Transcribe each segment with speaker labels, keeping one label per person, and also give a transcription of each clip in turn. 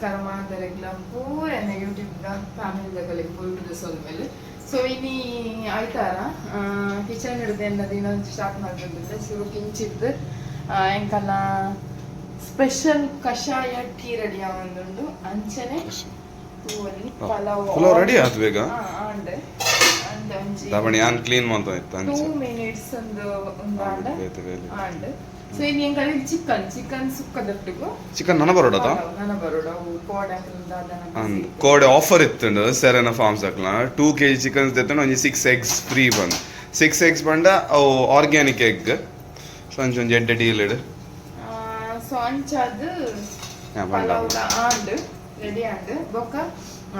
Speaker 1: ನಮಸ್ಕಾರ ಮಾತರೆಗ್ಲ ಪೂರ ಎನ್ನ ಯೂಟ್ಯೂಬ್ ದ ಫ್ಯಾಮಿಲಿ ದಗಲಿಗೆ ಪುಲ್ಟುದ ಸೊಲ್ಮೆಲ್. ಸೊ ಇನಿ ಐತಾರ, ಕಿಚನ್ ಹಿಡ್ದು ಎನ್ನ ದಿನ ಸ್ಟಾರ್ಟ್ ಮಾಡ್ತಿದ್ದೆ. ಶುರು ಕಿಂಚಿದ್ದು ಎಂಕಲ್ಲ ಸ್ಪೆಷಲ್ ಕಷಾಯ ಟೀ ರೆಡಿ ಆವೊಂದುಂಡು. ಅಂಚನೆ ತೂವಲ್ಲಿ ಪಲಾವ್.
Speaker 2: ಪಲಾವ್ ರೆಡಿ ಆತು ಬೇಗ?
Speaker 1: ಹಾ, ಆಂಡ್ ಅಂದ್ ಒಂಜಿ
Speaker 2: ದಾಬಣಿ ಯಾನ್ ಕ್ಲೀನ್ ಮಾಡ್ತಾ ಇತ್ತು
Speaker 1: ಟೂ
Speaker 2: ಅಂಚ.
Speaker 1: ಮಿನಿಟ್ಸ್ ಒಂದು ಒಂದು ಆಂಡ.
Speaker 2: ಬೇತೆ ಬೇಲೆ.
Speaker 1: ಆಂಡ್ ಸೊ ಇನಿ ಎಂಕಲ್ಲ ಚಿಕನ್ ಚಿಕನ್ ಸುಕ್ಕದೊಟ್ಟಿಗು
Speaker 2: ಚಿಕನ್ ನನ ಬರೋಡದ?
Speaker 1: ಪಲಾವ್ ನನ ಬರೋಡ. ಅವು ಕೋಡೆ ದಾದನ.
Speaker 2: ಅಂದ್ ಕೋಡೆ ಆಫರ್ ಇತ್ತುಂಡು ಸೆರೆನ ಫಾರ್ಮ್ಸ್ ಅಕ್ಲ. 2 ಕೆಜಿ ಚಿಕನ್ಸ್ ದೆತ್ತಂಡ ಒಂಜಿ six eggs free bandh. Six eggs ಪಂಡ ಅವು ಆರ್ಗ್ಯಾನಿಕ್ ಎಗ್. ಸೊ ಅಂಚ ಒಂಜಿ ಎಡ್ಡೆ ಡೀಲ್ ಇಡು.
Speaker 1: ಸೊ ಅಂಚಾದ್
Speaker 2: ಹಾ, ಪಂಡ.
Speaker 1: ಪಲಾವ್ದ ಆಂಡ್, ರೆಡಿ ಆಂಡ್. ಬೊಕ್ಕ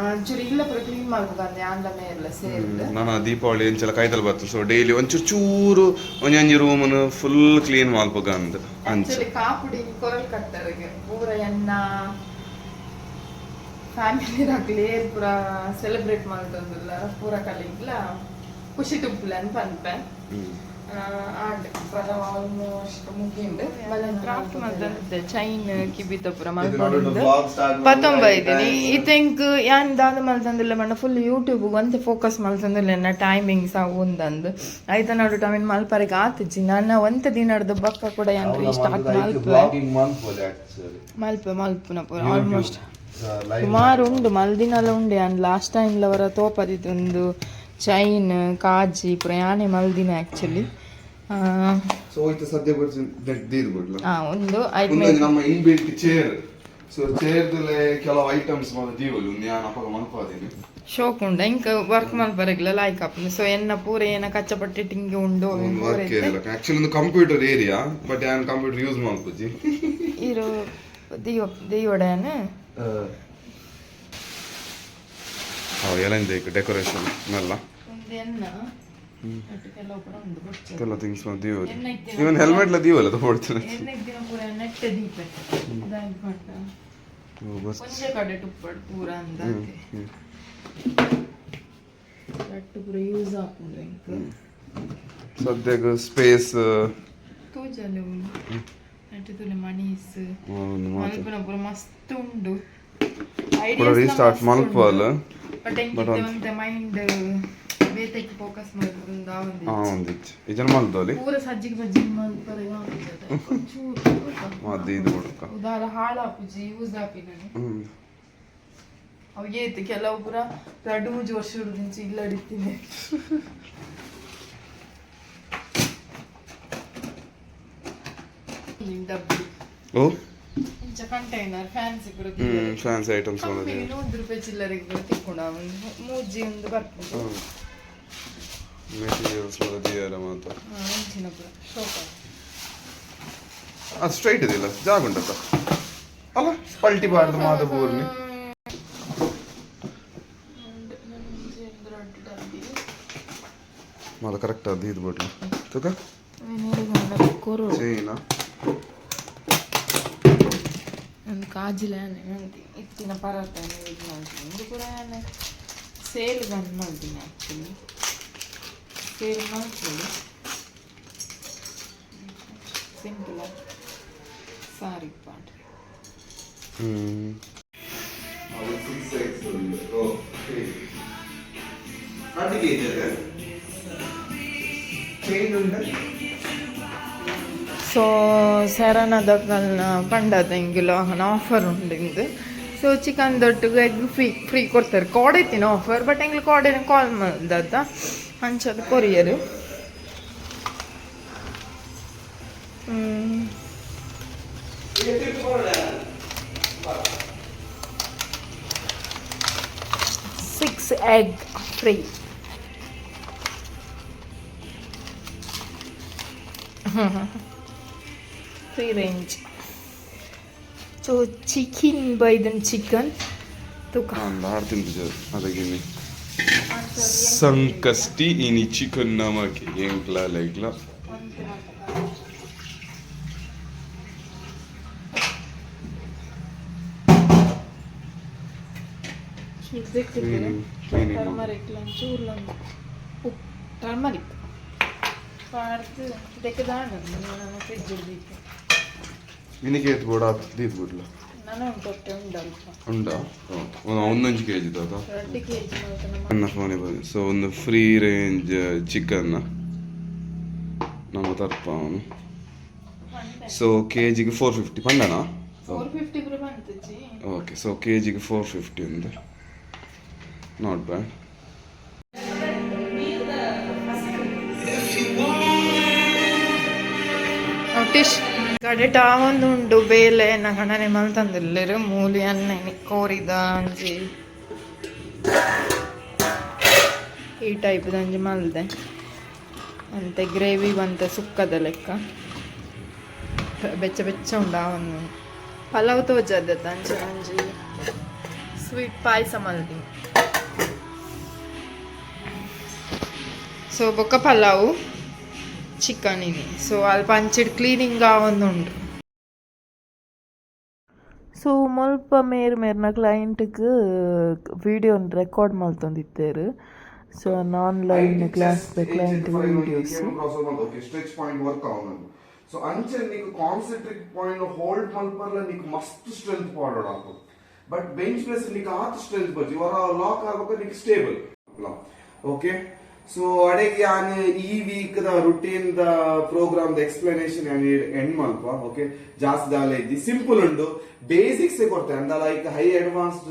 Speaker 1: ಒಂಚೂರು ಇಲ್ಲ ಪೂರ ಕ್ಲೀನ್ ಮಲ್ಪುಗಂದೆ ಆಂಡ ಮೇರ್ಲ ಸೇರ್ದ್.
Speaker 2: ನಾನು ದೀಪಾವಳಿ ಅಂಚೆಲ್ಲ ಕೈತಲ್ ಬತ್ತು. ಸೊ ಡೈಲಿ ಒಂಚೂರು ಚೂರು ಒಂಜೊಂಜಿ ರೂಮನ್ನು ಫುಲ್ ಕ್ಲೀನ್ ಮಲ್ಪುಗ ಅಂದ್ ಅಂಚ.
Speaker 1: ಆಕ್ಚುಲಿ ಕಾಪುಡಿ ಕೊರಲ್ ಕಟ್ಟರಿಗೆ ಪೂರ ಎನ್ನ ಫ್ಯಾಮಿಲಿ ಏರ್ ಪೂರ ಸೆಲೆಬ್ರೇಟ್ ಮಲ್ತೊಂದುಲ್ಲ, ಪೂರ ಕಲಿಗ್ಲ ಖುಷಿ ತುಪ್ಪುಲ ಅಂತ ಪನ್ಪೆ. ಆಂಡ್ ಪಲಾವ್ ಆಲ್ಮೋಸ್ಟ್ ಮುಗಿಂಡು. ಕ್ರಾಫ್ಟ್ ಮಲ್ತಂದಿದ್ದೆ, ಚೈನ್ ಕಿಬಿತ ಪೂರ ಮಲ್ತೊಂದು ಪತ್ತೊಂಬ ಇದ್ದೀನಿ. ಈ ಥಿಂಕ್ ಯಾನ್ ದಾದ ಮಲ್ತಂದಿಲ್ಲ ಮಣ್ಣ ಫುಲ್ ಯೂಟ್ಯೂಬ್ ಒಂತೆ ಫೋಕಸ್ ಮಲ್ತಂದಿಲ್ಲ. ಎನ್ನ ಟೈಮಿಂಗ್ಸ್ ಅವು ಒಂದಂದು ಐತ ನೋಡು. ಟೈಮಿನ್ ಮಲ್ಪರಿಗೆ ಆತಿಜ್ಜಿ. ನನ್ನ ಒಂತೆ ದಿನಡ್ದು ಬಕ್ಕ ಕೂಡ ಯಾನ್ ರೀಸ್ಟಾರ್ಟ್ ಮಲ್ಪೆ. ಮಲ್ಪ ಮಲ್ಪುನ ಪೂರ ಆಲ್ಮೋಸ್ಟ್ ಸುಮಾರು ಉಂಡು, ಮಲ್ದಿನಲ ಉಂಡು. ಯಾನ್ ಲಾಸ್ಟ್ ಟೈಮ್ ಲವರ ತೋಪದಿತ್ತು, ಒಂದು ಚೈನ್ ಕಾಜಿ ಪೂರ ಯಾನೆ ಮಲ್ದಿನ ಆ್ಯಕ್ಚುಲಿ.
Speaker 2: ಸೊ ಇತ್ತು ಸದ್ಯ ದೀದ್ ಬಿಡ್ಲ.
Speaker 1: ಹಾಂ, ಒಂದು ಐದು.
Speaker 2: ಒಂದು ನಮ್ಮ ಇನ್ಬಿಲ್ಟ್ ಚೇರ್. ಸೊ ಚೇರ್ದಲ್ಲೇ ಕೆಲವು ಐಟಮ್ಸ್ ಮಾತ್ರ ದೀವಲಿ. ಒಂದು ಯಾನ್ ಅಪಗ ಮಲ್ಪಾದೀನಿ.
Speaker 1: ಶೋಕ್ ಉಂಡು ಇಂಕ ವರ್ಕ್ ಮಲ್ಪರೆಗ್ಲ ಲೈಕ್ ಆಪುಂಡು. ಸೊ ಎನ್ನ ಪೂರ ಏನ ಕಚ್ಚಪಟ್ಟಿ ಟಿಂಗಿ ಉಂಡು ಅವೆನ್ ಪೂರ
Speaker 2: ವರ್ಕ್
Speaker 1: ಇತ್ತೆ.
Speaker 2: ಏರಿಯಾ ಆಕ್ಚುಲಿ ಒಂದು ಕಂಪ್ಯೂಟರ್ ಏರಿಯಾ, ಬಟ್ ಯಾನ್ ಕಂಪ್ಯೂಟರ್ ಯೂಸ್ ಮಲ್ಪುಜಿ.
Speaker 1: ಇರು ದೀವ ದೀವಡೇನ.
Speaker 2: ಅವು ಎಲ್ಲ ಡೆಕೋರೇಷನ್ ಎಲ್ಲ.
Speaker 1: ಒಂದು ಎನ್ನ ಒಟ್ಟು ಕೆಲವು ಪೂರ ಉಂಡು ಬೊಚ್ಚ.
Speaker 2: ಕೆಲವು ಥಿಂಗ್ಸ್ ದೀವಲಿ.
Speaker 1: ಎನ್ನ ಇತ್ತಿನ
Speaker 2: ಇವನ್ ಹೆಲ್ಮೆಟ್ ಲ ದೀವಲ್ಲ ತಗೊಳ್ತೀನಿ.
Speaker 1: ಎನ್ನ ಇತ್ತಿನ ಪೂರ ನೆಟ್ಟ ದೀಪ ದಾಗ್ ಪಂಡ
Speaker 2: ಬಸ್.
Speaker 1: ಒಂಜೆ ಕಡೆ ಟುಪ್ಪಡ್ ಪೂರ ಅಂದಾತೆ ರಟ್ಟು ಪೂರ ಯೂಸ್ ಆಪುಂಡು ಇಂಕ್.
Speaker 2: ಸದ್ಯಕ್ಕೆ ಸ್ಪೇಸ್.
Speaker 1: ತೋಜಲೆ ಉಂಡು ನೆಟ್ಟ ತುಲೆ ಮಣೀಸ್ ಮಲ್ಪುನ ಪೂರ ಮಸ್ತ್ ಉಂಡು.
Speaker 2: ಪೂರ ರೀಸ್ಟಾರ್ಟ್ ಮಲ್ಪುವಲ್ಲ.
Speaker 1: ಬಟ್
Speaker 2: But
Speaker 1: ಒಂತೆ ಮೈಂಡ್ ಬೇತೆಕ್ ಫೋಕಸ್ ಮಲ್ಪುಂದು ಆವೊಂದು.
Speaker 2: ಹಾ, ಒಂದಿಚ್ಚು ಇಜನ ಮಲ್ದೋಲಿ.
Speaker 1: ಪೂರ ಸಜ್ಜಿಗೆ ಬಜ್ಜಿಗೆ ಮಲ್ಪರೆ ಚೂರು.
Speaker 2: ಅದು ಇದು ಕೊಡ್ಕ.
Speaker 1: ಉದಾರ ಹಾಳಾಪುಜಿ, ಯೂಸ್ ಆಪಿನ. ಅವು ಏತ್ ಕೆಲವು ಪೂರ 2-3 ವರ್ಷ ಹಿಡ್ದಿಂಚಿ ಇಲ್ಲ ಹಿಡಿತೀನಿ. ಡಬ್ಬಿ.
Speaker 2: ಓ.
Speaker 1: ಇಂಚ ಕಂಟೈನರ್ ಫ್ಯಾನ್ಸಿ ಪೂರ.
Speaker 2: Fancy items.
Speaker 1: ಕಮ್ಮಿ, 100 ರೂಪಾಯಿ ಚಿಲ್ಲರೆಗೆ ಪೂರ ತಿಕ್ಕೊಂಡು ಒಂದು ಮೂಜಿ ಒಂದು ಬರ್ಪುಂಡು.
Speaker 2: ಮೆಟೀರಿಯಲ್ಸ್ ದೀಯಲ್ಲ ಮಾತ್ರ.
Speaker 1: ಅಂಚಿನ ಪೂರ ಶೋಕ.
Speaker 2: ಅದು ಸ್ಟ್ರೈಟ್ ಇದಿಲ್ಲ, ಜಾಗ ಉಂಟತ್ತ ಅಲ್ಲ, ಪಲ್ಟಿ ಬಾರ್ದು ಮಾತ ಪೂರ್ಣಿ.
Speaker 1: ಒಂದು ಡಬ್ಬಿ.
Speaker 2: ಮಾತ ಕರೆಕ್ಟ್ ಅದು ಇದು ಬಿಡ್ಲು ತುಕ.
Speaker 1: ಕೊರು.
Speaker 2: ಚೈನಾ.
Speaker 1: ಒಂದು ಕಾಜಿಲ ಇತ್ತಿನ ಪರಾತ ಯೂಸ್ ಮಾಡ್ತೀನಿ. ಒಂದು ಪೂರ ಸೇಲ್ ಬಂದ್ ಮಾಡ್ತೀನಿ. ಆ್ಯಕ್ಚುಲಿ ಸೇಲ್ ಮಾಡ್ಕೊಳ್ಳಿ. ಸಿಂಪಲ್ ಸಾರಿ ಪಾಟ್.
Speaker 2: ಚೈನ್ ಉಂಟು.
Speaker 1: ಸೊ ಸೆರನದ ಪಂಡದ ಇಂಗಿಲ ಆಫರ್ ಉಂಡು ಇಂದು. ಸೊ ಚಿಕನ್ ದೊಟ್ಟಿಗೆ ಎಗ್ ಫ್ರೀ ಫ್ರೀ ಕೊಡ್ತಾರೆ. ಕೋಡೆ ಆಫರ್, ಬಟ್ ಎಂಗ್ಲು ಕೋಡೆನ ಕಾಲ್ ಮಲ್ದದ ಅಂಚದ ಕೊರಿಯರು. Six egg free, free range. So chicken ಬೈದನ್ ಚಿಕನ್ ತುಕ.
Speaker 2: ಆರು ತಿಂತಿದ್ದೆ ಅದಕ್ಕೆ ಸಂಕಷ್ಟಿ ಇನಿ ಚಿಕನ್ ನಮಕ್ ಎಂಕ್ಲ ಲೈಕ್ಲ. Cleaning.
Speaker 1: Turmeric ಚೂರು ಉಪ್ಪು, ಟರ್ಮರಿಕ್ ಪಾಡ್ದು ದೆಕ್ಕದಾಣ ನನ್ನ ಫ್ರಿಜ್ ದೀಪ.
Speaker 2: ಇನಿಕೆ ಬೋಡ ದೀದ್ ಬಿಡ್ಲ.
Speaker 1: ನಾನು ಕೊಟ್ಟೆ ಉಂಡಲ್ಪ.
Speaker 2: ಉಂಡಾ? ಒಂದೊಂದು ಕೆ ಜಿ ದಾದ?
Speaker 1: 2 ಕೆಜಿ.
Speaker 2: ನನ್ನ ಫೋನೇ ಬಂದು. ಸೊ ಒಂದು ಫ್ರೀ ರೇಂಜ್ ಚಿಕನ್ ನಮ್ಮ ತರ್ಪ ಅವನು. ಸೊ ಕೆ ಜಿಗೆ 450 ಪಂಡನಾ?
Speaker 1: 450 ಕೂಡ ಬಂತಜ್ಜಿ.
Speaker 2: ಓಕೆ, ಸೊ ಕೆ ಜಿಗೆ 450 ഉണ്ട്. Not bad.
Speaker 1: ಟಿಶ್ ಕಡೆಟ ಒಂದು ಉಂಡು ಬೇಲೆ ನಗಣನೆ ಮಲ್ತಂದಿಲ್ಲೆರು ಮೂಲಿ ಅನ್ನ ಕೋರಿದ ಅಂಜಿ ಈ ಟೈಪ್ ಅಂಜಿ ಮಲ್ದೆ ಅಂತೆ. ಗ್ರೇವಿ ಬಂತ ಸುಕ್ಕದ ಲೆಕ್ಕ ಬೆಚ್ಚ ಬೆಚ್ಚ ಉಂಡು. ಆ ಒಂದು ಪಲಾವ್ ತೋಜದ ಅಂಚೆ ಒಂಜಿ ಸ್ವೀಟ್ ಪಾಯಸ ಮಲ್ದಿ. ಸೊ ಬೊಕ್ಕ ಪಲಾವು ಚಿಕನ್ ಇನಿ. ಸೊ ಅಲ್ಪ ಅಂಚಿಡ್ ಕ್ಲೀನಿಂಗ್ ಆವೊಂದುಂಡು.
Speaker 3: ಸೊ ಮುಲ್ಪ ಮೇರ್ ಮೇರ್ನ ಕ್ಲೈಂಟ್ಗ್ ವೀಡಿಯೋನ್ ರೆಕಾರ್ಡ್ ಮಲ್ತೊಂದಿತ್ತೆರ್. ಸೊ ಆನ್ಲೈನ್ ಕ್ಲಾಸ್ ದ client videos.
Speaker 2: Okay, stretch point work ಅವನು. ಸೊ ಅಂಚೆ ನೀಕು ಕಾನ್ಸಂಟ್ರಿಕ್ ಪಾಯಿಂಟ್ ಹೋಲ್ಡ್ ಮಲ್ಪರ್ಲ ನೀಕು ಮಸ್ತ್ ಸ್ಟ್ರೆಂತ್ ಪಾಡೋಡಾಕು. ಬಟ್ ಬೆಂಚ್ ಪ್ರೆಸ್ ನೀಕು ಆತ್ ಸ್ಟ್ರೆಂತ್ ಬಜ್ಜಿ ವರ ಲಾಕ್ ಆಗೋಕೆ ನೀಕು ಸ್ಟೇಬಲ್. ಓಕೆ, ಸೊ ಅಡೆಗೆ ಯಾನ್ ಈ week the routine the program the explanation ಯಾನ್ ಎಂಡ್ ಮಲ್ಪ. ಓಕೆ, ಜಾಸ್ತಿ ದಾಲ ಇದ್ದಿ, ಸಿಂಪಲ್ ಉಂಡು, ಬೇಸಿಕ್ಸ್ ಕೊಡ್ತೆ ಅಂದ. Like high advanced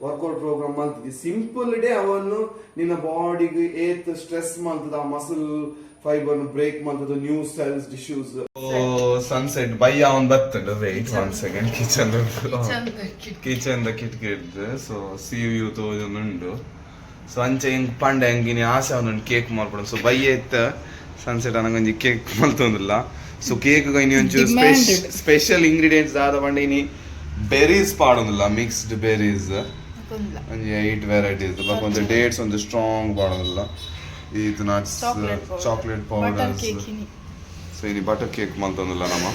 Speaker 2: workout program ಮಲ್ತಿದ್ದಿ. ಸಿಂಪಲ್ ಡೇ ಅವನ್ನು ನಿನ್ನ ಬಾಡಿಗೆ ಏತ್ ಸ್ಟ್ರೆಸ್ ಮಲ್ತದ, ಆ ಮಸಲ್ ಫೈಬರ್ ಬ್ರೇಕ್ ಮಲ್ತದ, ನ್ಯೂ ಸೆಲ್ಸ್ ಟಿಶ್ಯೂಸ್. ಸನ್ಸೆಟ್ ಬೈ ಅವನ್ ಬತ್ತಂಡು. Wait one second, kitchen kitchen the ಕಿಟಕಿ. ಸೊ ಸಿ ವ್ಯೂ ತೋಜೊಂದುಂಡು. ಸೊ ಅಂಚೆ ಎಂಕ್ ಪಂಡ ಎಂಗಿನಿ ಆಸೆ ಅವನೊಂದು ಕೇಕ್ ಮಲ್ಪಡ. ಸೊ ಬೈ ಎತ್ತ ಸನ್ಸೆಟ್ ಅನಗೊಂಜಿ ಕೇಕ್ ಮಲ್ತೊಂದಿಲ್ಲ. ಸೊ ಕೇಕ್ ಇನಿ ಒಂಚೂರು ಸ್ಪೆಷಲ್ ಇಂಗ್ರೀಡಿಯೆಂಟ್ಸ್ ದಾದ ಪಂಡ, ಇನಿ ಬೆರೀಸ್ ಪಾಡೊಂದಿಲ್ಲ, ಮಿಕ್ಸ್ಡ್ ಬೆರೀಸ್ ಒಂಜಿ ಏಯ್ಟ್ ವೆರೈಟೀಸ್. ಬೊಕ ಒಂದು ಡೇಟ್ಸ್ ಒಂದು ಸ್ಟ್ರಾಂಗ್ ಪಾಡೊಂದಿಲ್ಲ. ಈತ್ nuts, chocolate powders. So ಇನಿ ಬಟರ್ ಕೇಕ್ ಮಲ್ತೊಂದಿಲ್ಲ ನಮ್ಮ.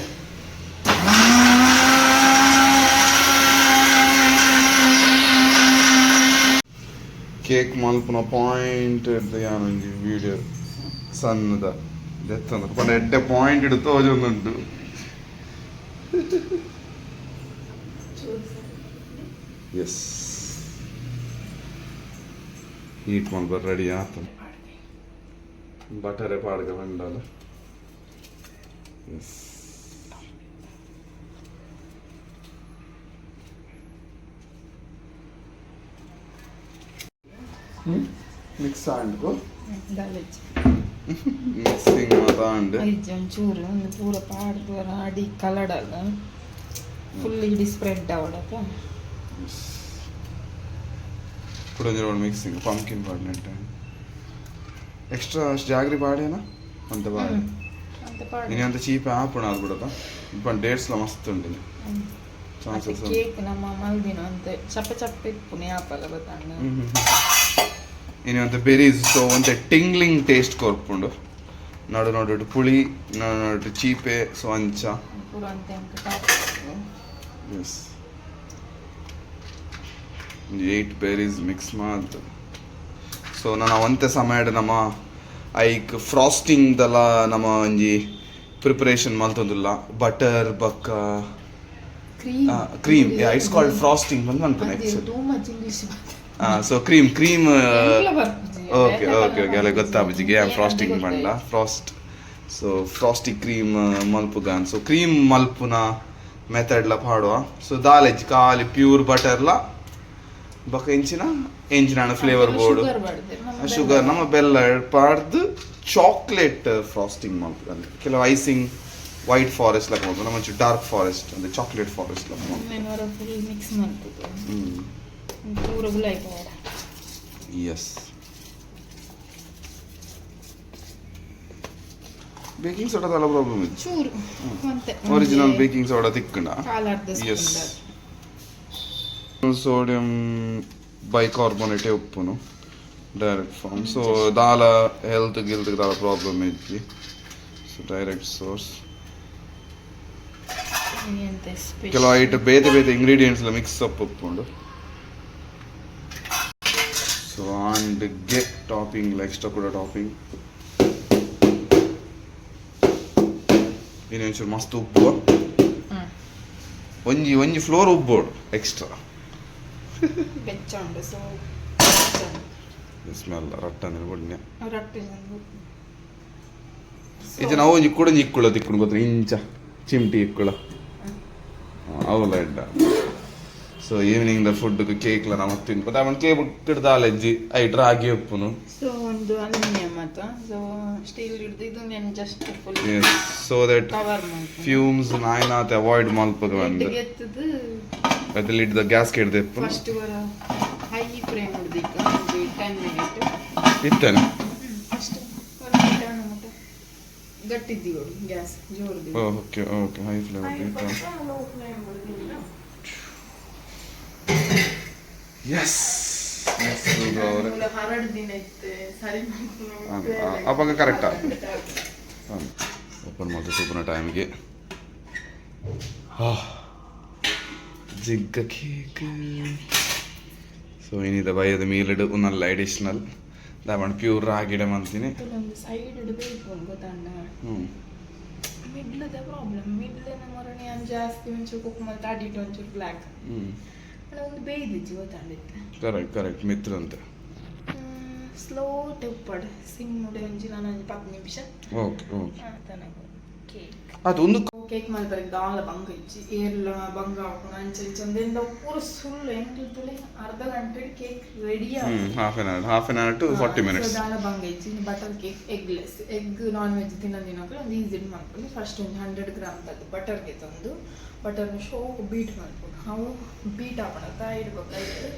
Speaker 2: ಕೇಕ್ ಮಲ್ಪುನ ಪಾಯಿಂಟ್ ಯಾನೊಂಜಿ ವೀಡಿಯೋ ಸಣ್ಣದ ದೆತ್ತೊಂದು ಪಂಡ ಎಡ್ಡೆ ಪಾಯಿಂಟ್ ಇಡು ತೋಜೊಂದುಂಟು. ಎಸ್, ಹೀಟ್ ಮಲ್ಪ ರೆಡಿ ಆತ. ಬಟರೆ ಪಾಡ್ಗ ಬಂಡಲ. ಎಸ್. ಮಿಕ್ಸ್ ಆಂಡ್ ಮಿಕ್ಸಿಂಗ್ ಮಾತಾಂಡ್.
Speaker 1: ಐಜ್ ಒಂಚೂರು ಒಂದು ಪೂರ ಪಾಡ್ದು ಅಡಿ ಕಲಡಲ್ಲ ಫುಲ್ ಇಡೀ ಸ್ಪ್ರೆಡ್ ಅವಡತ.
Speaker 2: ఇప్పుడు ಮಿಕ್ಸಿಂಗ್ ಪಂಪ್ಕಿನ್ ಪಾಡಿನಟ್ಟ. ಎಕ್ಸ್ಟ್ರಾ ಜಾಗ್ರಿ ಪಾಡೇನಾ ಅಂತ ಪಾಡ.
Speaker 1: ಅಂತ ಪಾಡ್.
Speaker 2: ಇನಿ ಅಂತ ಚೀಪ್ ಆಪುಣ ಅದು ಬಿಡತ್ತ. ಇಪ್ಪ ಡೇಟ್ಸ್ಲ ಮಸ್ತ್ ಉಂಡು ಚಾನ್ಸಸ್.
Speaker 1: ಕೇಕ್ ನಮ್ಮ ಮಲ್ದಿನ ಅಂತ ಚಪ್ಪೆ ಚಪ್ಪೆ ಇಪ್ಪುನಿ ಆಪಲ ಗೊತ್ತಂಡ.
Speaker 2: ಇನಿ ಒಂತೆ ಬೆರೀಸ್. ಸೊ ಒಂತೆ ಟಿಂಗ್ಲಿಂಗ್ ಟೇಸ್ಟ್ ಕೊರ್ಪುಂಡು. ನಡು ನಡು ಪುಳಿ, ನಡು ನಡು ಚೀಪೆ. ಸೊ ಅಂಚ.
Speaker 1: ಪೂರ ಅಂತ ಎಂಕ್.
Speaker 2: ಎಸ್, ಏಯ್ಟ್ ಬೆರೀಸ್ ಮಿಕ್ಸ್ ಮಾಡ್. ಸೊ ನಾನು ಒಂತೆ ಸಮಯ ನಮ್ಮ ಐಕ್ ಫ್ರಾಸ್ಟಿಂಗ್ದೆಲ್ಲ ನಮ್ಮ ಒಂಜಿ ಪ್ರಿಪರೇಷನ್ ಮಲ್ತೊಂದುಲ್ಲ, ಬಟರ್ ಬಕ್ಕ
Speaker 1: cream.
Speaker 2: Cream, it's called frosting ಬಂದು ಮನ್ಪುನ actually.
Speaker 1: Too much English.
Speaker 2: So cream cream. Okay okay okay ಅಲ್ಲ ಗೊತ್ತಾಪುಜಿಗೆ ಫ್ರಾಸ್ಟಿಂಗ್ ಪಂಡ ಫ್ರಾಸ್ಟ್. ಸೊ ಫ್ರಾಸ್ಟಿ ಕ್ರೀಮ್ ಮಲ್ಪುಗಾನ್. ಸೊ ಕ್ರೀಮ್ ಮಲ್ಪುನ ಮೆಥಡ್ಲ ಪಾಡುವ. ಸೊ ದಾಲೆಜ್ ಖಾಲಿ ಪ್ಯೂರ್ ಬಟರ್ಲ ಬೊಕ ಎಂಚಿನ ಎಂಚಿನ ಫ್ಲೇವರ್ ಬೋರ್ಡು ಶುಗರ್ ನಮ್ಮ ಬೆಲ್ಲ ಪಾಡ್ದು ಚಾಕ್ಲೇಟ್ ಫ್ರಾಸ್ಟಿಂಗ್ ಮಲ್ಪುಗಂದ್. ಕೆಲವು ಐಸಿಂಗ್ ವೈಟ್ ಫಾರೆಸ್ಟ್ ಲೆಕ್ಕ ಮಲ್ಪು, ನಮ್ಮ ಒಂಚೂರು ಡಾರ್ಕ್ ಫಾರೆಸ್ಟ್ ಅಂದ್ರೆ ಚಾಕ್ಲೇಟ್ ಫಾರೆಸ್ಟ್ ಲೆಕ್ಕ ಮಲ್ಪು.
Speaker 1: ಫುಲ್ ಮಿಕ್ಸ್ ಮಾಡ್ತದೆ ಪೂರ ಗುಲಾಯಿ ಪೋಡ.
Speaker 2: ಎಸ್, ಬೇಕಿಂಗ್ ಸೋಡಾ ದಾಲ ಪ್ರಾಬ್ಲಮ್ ಇಜ್ಜಿ.
Speaker 1: ಚೂರು ಒಂತೆ.
Speaker 2: ಒರಿಜಿನಲ್ ಬೇಕಿಂಗ್ ಸೋಡಾ ತಿಕ್ಕುಂಡ?
Speaker 1: ಕಾಲ್ ಅರ್ಧ.
Speaker 2: ಎಸ್, ಸೋಡಿಯಂ ಬೈಕಾರ್ಬೊನೇಟೇ ಉಪ್ಪುನು ಡೈರೆಕ್ಟ್ ಫಾರ್ಮ್. ಸೊ ದಾಲ ಹೆಲ್ತ್ ಗಿಲ್ತ್ ದಾಲ ಪ್ರಾಬ್ಲಮ್ ಇಜ್ಜಿ. ಸೊ ಡೈರೆಕ್ಟ್ ಸೋರ್ಸ್.
Speaker 1: ಎಂತ?
Speaker 2: ಕೆಲವು ಐಟ್ ಬೇತೆ ಬೇತೆ ಇಂಗ್ರೀಡಿಯೆಂಟ್ಸ್ ಎಲ್ಲ ಮಿಕ್ಸ್ ಅಪ್ ಉಪ್ಪುಂಡು. ಸೊ ಅಂಡ್ ಗೆ ಟಾಪಿಂಗ್ ಎಕ್ಸ್ಟ್ರಾ ಕೂಡ ಟಾಪಿಂಗ್. ಇನ್ನೊಂಚೂರು ಮಸ್ತ್ ಉಪ್ಪು. ಒಂಜಿ ಒಂಜಿ ಫ್ಲೋರ್ ಉಬ್ಬೋಡು ಎಕ್ಸ್ಟ್ರಾ.
Speaker 1: ಬೆಚ್ಚ ಉಂಡು, ಸೊ
Speaker 2: ಸ್ಮೆಲ್ ರಟ್ಟಂದ್ರೆ ಬೊಡ್ನೆ.
Speaker 1: ರಟ್ಟೆ.
Speaker 2: ಇಜ್ಜ, ನಾವು ಒಂಜಿ ಕೂಡ ಇಕ್ಕುಳ ತಿಕ್ಕುಡು ಗೊತ್ತ, ಇಂಚ ಚಿಮ್ಟಿ ಇಕ್ಕುಳ ಅವುಲ ಎಡ್ಡ. ಸೊ ಈವ್ನಿಂಗ್ the food cake ನಮ್ಮ ತಿನ್ಪ ಅವನ್ ಕೇಕ್ ದಾಲೆಜ್ಜಿ ಐಟ್ ರಾಗಿ ಉಪ್ಪುನು.
Speaker 1: ಸೊ ಒಂದು ಅಲ್ಯೂಮಿನಿಯಂ ಆತ, ಸೊ ಸ್ಟೀಲ್ ಹಿಡ್ದು ಇದು నేను just full
Speaker 2: so that
Speaker 1: cover ಮಾಡ್ತೀನಿ.
Speaker 2: ಫ್ಯೂಮ್ಸ್ ನಾಯ್ನಾತ್ ಅವಾಯ್ಡ್ ಮಲ್ಪಗ ಒಂದು
Speaker 1: ಎತ್ತದು.
Speaker 2: ಅದ್ರಲ್ಲಿ ಹಿಡ್ದ ಗ್ಯಾಸ್ ಕೆಡ್ದೆಪ್ಪು.
Speaker 1: ಫಸ್ಟ್ ಹೈ ಫ್ಲೇಮ್ ಹಿಡ್ದಿಕ್ಕ ಒಂದು 10 ಮಿನಿಟ್.
Speaker 2: ಇತ್ತೇನೆ.
Speaker 1: ಫಸ್ಟ್ ಮುಟ್ಟ ಗಟ್ಟಿದ್ದೀವಿ, ಗ್ಯಾಸ್ ಜೋರ್ದಿ.
Speaker 2: Okay okay, high flame.
Speaker 1: Low flame ಹಿಡ್ದಿಲ್ಲ.
Speaker 2: Yes yes.
Speaker 1: ಹರಡು ದಿನ ಇತ್ತು ಸರಿ.
Speaker 2: ಅವಾಗ ಕರೆಕ್ಟಾ ಓಪನ್ ಮಾಡ್ತು ಸೂಪರ್ನ ಟೈಮಿಗೆ. ಜಿಗ್ಗ ಕೇಕ್. ಸೊ ಏನಿದೆ ಬೈಯದ ಮೀಲಿಡು ನಲ್ಲ ಅಡಿಷ್ನಲ್ ದಾಮಣ್ ಪ್ಯೂರ್ ರಾಗಿಡ ಮಂತೀನಿ.
Speaker 1: ಒಂದು ಸೈಡ್ ಇಡಬೇಕು ಗೊತ್ತಂಡ. ಮಿಡ್ಲದ ಪ್ರಾಬ್ಲಮ್, ಮಿಡ್ಲಿನ ಮೊರನೆ ಜಾಸ್ತಿ ಒಂಚೂರು ಕುಕ್ ಮತ್ತೆ ಅಡಿಟ್ಟು ಒಂಚೂರು ಬ್ಲ್ಯಾಕ್. ಒಂದು ಬೇಯ್ದಿಜ್ಜಿ ಗೊತ್ತಾಂಡಿತ್ತು.
Speaker 2: ಕರೆಕ್ಟ್ ಕರೆಕ್ಟ್, ಮಿತ್ರ ಅಂತೆ.
Speaker 1: ಸ್ಲೋ ಟೆಪ್ಪಡ್ ಸಿಮ್ ಒಂಜಿ ನಾನು ಒಂಜಿ 10 ನಿಮಿಷ.
Speaker 2: Okay okay.
Speaker 1: ಆತನಗ ಕೇಕ್.
Speaker 2: ಅದು ಒಂದು
Speaker 1: ಕೇಕ್ ಮಲ್ಪರೆ ದಾಲ ಬಂಗ ಇಜ್ಜಿ, ಏರ್ಲ ಬಂಗ ಹಾಕೊಂಡು ಅಂಚ ಇಂಚ ಅಂದೆಂದ ಪೂರ ಸುಳ್ಳು. ಎಂಕ್ಲು ಅರ್ಧ ಗಂಟೆ cake ready.
Speaker 2: Half an hour to 40 minutes.
Speaker 1: ದಾಲ ಬಂಗ ಇಜ್ಜಿ. Butter cake, eggless, egg non veg ತಿನ್ನೋದಿನಕ್ಲು ಒಂದು ಈಸಿ ಮಾಡ್ಕೊಂಡು ಫಸ್ಟ್ ಒಂದು 100 ಗ್ರಾಮ್ ತದ್ದು ಬಟರ್ಗೆ ತಂದು ಬಟರ್ನ ಶೋಕ್ ಬೀಟ್ ಮಾಡ್ಕೊಂಡು ಅವು ಬೀಟ್ ಹಾಕೋಣ ಇಡ್ಬೇಕು. ಐದು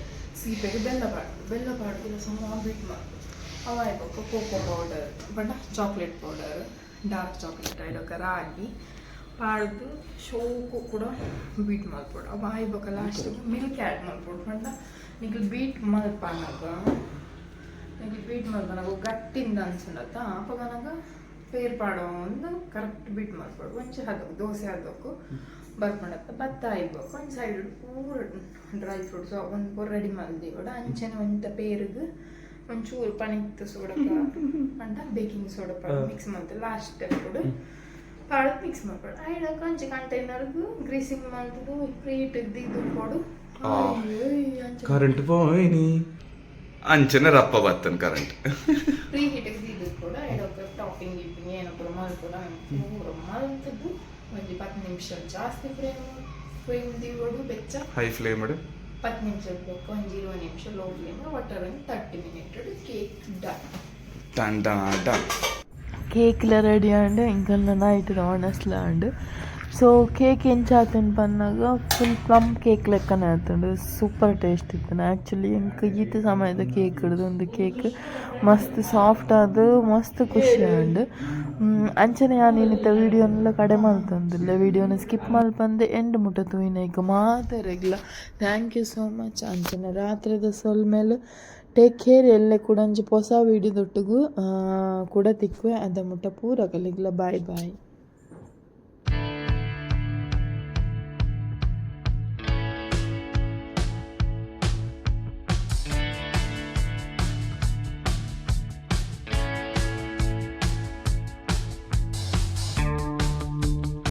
Speaker 1: ಸೀಪೆಗೆ ಬೆಲ್ಲ ಪಾಡ್ದು, ಬೆಲ್ಲ ಪಾಡ್ದು ಸಮ ಬೀಟ್ ಮಾಡ್ಬೇಕು. ಅವ ಆಯ್ಬೇಕು ಕೋಕೋ ಪೌಡರ್ ಬಣ್ಣ, ಚಾಕ್ಲೇಟ್ ಪೌಡರ್, ಡಾರ್ಕ್ ಚಾಕ್ಲೇಟ್ ಐಡೊಕ ರಾಗಿ ಪಾಡ್ದು ಶೋಕು ಕೂಡ ಬೀಟ್ ಮಲ್ಪೊಡು. ಅವ ಆಯ್ಬೊಕ ಲಾಸ್ಟ್ ಮಿಲ್ಕ್ ಆ್ಯಡ್ ಮಲ್ಪೊಡು. ಪಂಡ ನಿಕ್ಲು ಬೀಟ್ ಮಲ್ಪನಗ, ನಿಕ್ಲು ಬೀಟ್ ಮಲ್ಪನಗ ಗಟ್ಟಿಂದ ಅನ್ಸುಂಡತ್ತ, ಅಪಗ ನಗ ಪೇರ್ ಪಾಡೋ ಒಂದು ಕರೆಕ್ಟ್ ಬೀಟ್ ಮಲ್ಪೊಡು. ಒಂಚೂರು ಹಾಕಬೇಕು, ದೋಸೆ ಹಾಕಬೇಕು ಬರ್ಪಂಡತ್ತ. ಭತ್ತ ಆಯ್ಬೇಕು ಒಂದು ಸೈಡ್ ಪೂರ ಡ್ರೈ ಫ್ರೂಟ್ಸ್ ಒಂದು ಪೂರ ರೆಡಿ ಮಲ್ದಿವಡ. ಅಂಚನೆ ಒಂತ ಪೇರುಗ್ ಒಂಚೂರು ಪನಿತ್ತು ಸೋಡಾ ಪಂಡ ಬೇಕಿಂಗ್ ಸೋಡಾ ಪಾಡ್ ಮಿಕ್ಸ್ ಮಲ್ತು ಲಾಸ್ಟ್ ಸ್ಟೆಪ್ ಪಾಡ್ ಮಿಕ್ಸ್ ಮಲ್ಪೊಡು. ಐಡಕ್ ಒಂಜಿ ಕಂಟೈನರ್ಗ್ ಗ್ರೀಸಿಂಗ್ ಮಲ್ತುದು ಪ್ರೀಟ್ ಇದು ಕೊಡು. ಅಂಚ
Speaker 2: ಕರೆಂಟ್ ಪೋಯಿನಿ, ಅಂಚನೆ ರಪ್ಪ ಬತ್ತನ್ ಕರೆಂಟ್.
Speaker 1: ಪ್ರೀ ಹೀಟ್ ಇದು ಕೂಡ ಐಡೊಕ ಟಾಪಿಂಗ್ ಗಿಪ್ಪಿಂಗ್ ಏನೋ ಮಲ್ಪೊಡು. ಪೂರ ಮಲ್ತುದು ಒಂಜಿ 10 ನಿಮಿಷ ಜಾಸ್ತಿ ಫ್ಲೇಮ್ ಫ್ಲೇಮ್ ದೀವೊಡು ಬೆಚ್ಚ.
Speaker 2: ಹೈ ಫ್ಲೇಮ್
Speaker 1: 10 ನಿಮಿಷ ಬೇಕು, ಒಂಜಿ 20 ನಿಮಿಷ ಲೋ ಫ್ಲೇಮ್, ಒಟ್ಟಾರೆ ಒಂದು 30 minute cake done.
Speaker 2: Done done done.
Speaker 3: ಕೇಕ್ಲ ರೆಡಿ ಆಂಡ್, ಎಂಕಲ್ನ ನೈಟ್ ಒಣಸ್ಲ ಆಂಡ್. ಸೊ ಕೇಕ್ ಎಂಚ ಆತುಂಡು ಪನ್ನಗ ಫುಲ್ ಪ್ಲಮ್ ಕೇಕ್ ಲೆಕ್ಕನೆ ಆತುಂಡು. ಸೂಪರ್ ಟೇಸ್ಟ್ ಇತ್ತುಂಡು. ಆ್ಯಕ್ಚುಲಿ ಎಂಕ್ ಈತ್ ಸಮಯದ ಕೇಕ್ ಒಂದು ಕೇಕ್ ಮಸ್ತ್ ಸಾಫ್ಟ್ ಆದ್ ಮಸ್ತ್ ಖುಷಿ ಆಂಡ್. ಅಂಚನೆ ಯಾನ್ ಇನಿತ ವೀಡಿಯೋನ್ಲ ಕಡೆ ಮಲ್ತೊಂದುಲ್ಲೆ. ವೀಡಿಯೋನ ಸ್ಕಿಪ್ ಮಲ್ಪಂದೆ ಎಂಡ್ ಮುಟ್ಟ ತೂಯಿನೈಕ್ ಮಾತೆರೆಗ್ಲ thank you so much. ಅಂಚನೆ ರಾತ್ರಿದ ಸೊಲ್ಮೆಲು. Take care. ಎಲ್ಲೆ ಕುಡೊಂಜಿ ಪೊಸ ವೀಡಿಯೋ ದೊಟ್ಟುಗು ಕೂಡ ತಿಕ್ಕುವೆ. ಅದ ಮುಟ್ಟ ಪೂರಕಲೆಗ್ಲ ಬಾಯ್ ಬಾಯ್.